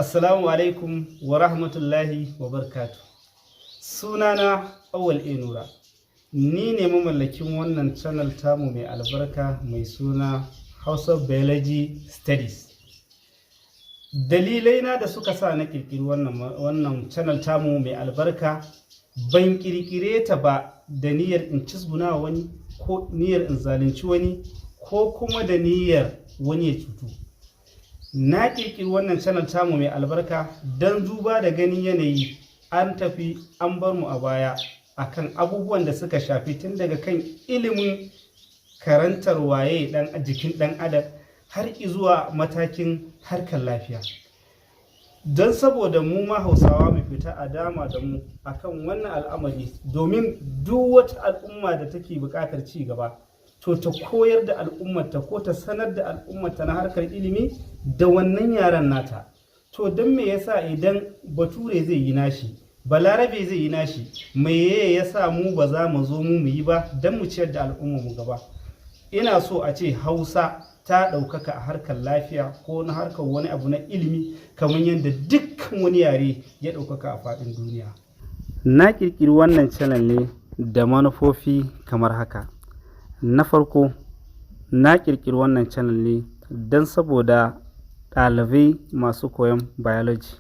Assalamu alaikum wa rahmatullahi wa barkatu. Sunana Awal Enura. Ni ne mamallakin wannan channel tamu mai albarka mai suna Hausa Biology Studies. Dalilai na da suka sa na kirkiri wannan channel tamu mai albarka, ban kirkire ta ba da niyyar in cizguna wani ko niyyar in zalunci wani ko kuma da niyyar wani ya cutu. Na kirkiri wannan channel tamu mai albarka don duba da ganin yanayi an tafi an bar mu a baya akan abubuwan da suka shafi tun daga kan ilimin karantar waye dan jikin dan adam har zuwa matakin harkar lafiya, don saboda mu ma Hausawa mu fita a dama da mu akan wannan al'amari, domin duk wata al'umma da take buƙatar ci gaba, to ta koyar da al'ummarta ko ta sanar da al'ummarta na harkar ilimi da wannan yaran nata. To don me yasa idan Bature zai yi nashi, Balarabe zai yi nashi, me yasa mu ba za mu zo mu yi ba don mu ciyar da al'ummar mu gaba? Ina so a ce Hausa ta ɗaukaka a harkar lafiya ko na harkar wani abu na ilimi kamar yadda dukkan wani yare ya ɗaukaka a faɗin duniya. Na ƙirƙiri wannan channel ne da manufofi kamar haka. Na farko, na ƙirƙiri wannan channel ne don saboda ɗalibai masu koyon biology.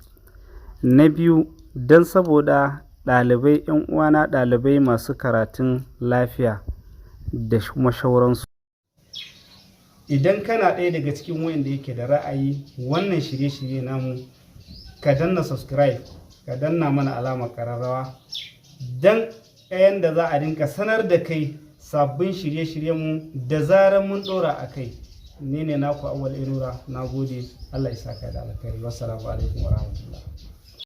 Na biyu, don saboda ɗalibai 'yan uwana, ɗalibai masu karatun lafiya da kuma shauransu. Idan kana ɗaya daga cikin wanda yake da ra'ayi wannan shirye-shirye namu, ka danna subscribe, ka danna mana alamar ƙararrawa don ɗayan da za a dinka sanar da kai sabbin shirye-shiryenmu da zarar mun ɗora a kai. Ni ne naku Awwal Inura. Na gode, Allah ya saka da alkhairi. Wassalamu alaikum wa rahmatullah.